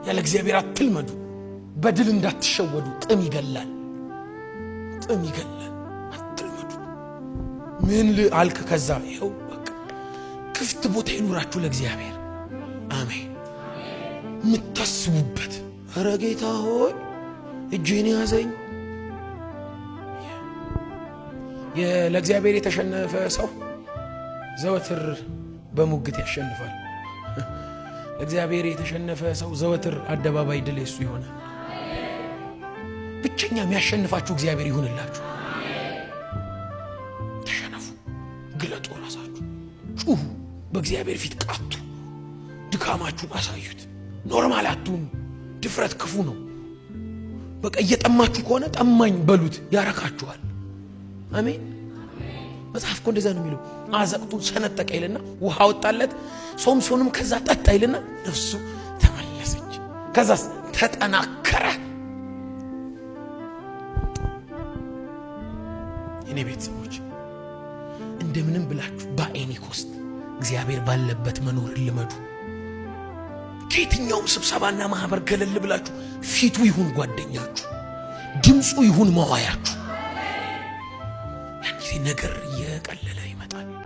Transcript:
ያለ እግዚአብሔር አትልመዱ። በድል እንዳትሸወዱ። ጥም ይገላል፣ ጥም ይገላል። አትልመዱ። ምን አልክ? ከዛ ይኸው በቃ ክፍት ቦታ ይኑራችሁ ለእግዚአብሔር። አሜን። የምታስቡበት ኧረ ጌታ ሆይ እጅህን ያዘኝ። ለእግዚአብሔር የተሸነፈ ሰው ዘወትር በሙግት ያሸንፋል። ለእግዚአብሔር የተሸነፈ ሰው ዘወትር አደባባይ ድል የሱ ይሆናል። ብቸኛ የሚያሸንፋችሁ እግዚአብሔር ይሁንላችሁ። ተሸነፉ፣ ግለጡ፣ ራሳችሁ ጩሁ፣ በእግዚአብሔር ፊት ቃቱ፣ ድካማችሁን አሳዩት። Normal አትሁኑ። ድፍረት ክፉ ነው። በቃ እየጠማችሁ ከሆነ ጠማኝ በሉት፣ ያረካችኋል። አሜን። መጽሐፍ እኮ እንደዛ ነው የሚለው። አዘቅቱን ሰነጠቀ ይልና ውሃ ወጣለት። ሶምሶንም ከዛ ጠጣ ይልና ነፍሱ ተመለሰች። ከዛስ ተጠናከረ። የኔ ቤተሰቦች እንደምንም ብላችሁ በ any cost እግዚአብሔር ባለበት መኖር ልመዱ። ከየትኛውም ስብሰባና ማህበር ገለል ብላችሁ ፊቱ ይሁን ጓደኛችሁ፣ ድምፁ ይሁን መዋያችሁ። ያን ጊዜ ነገር እየቀለለ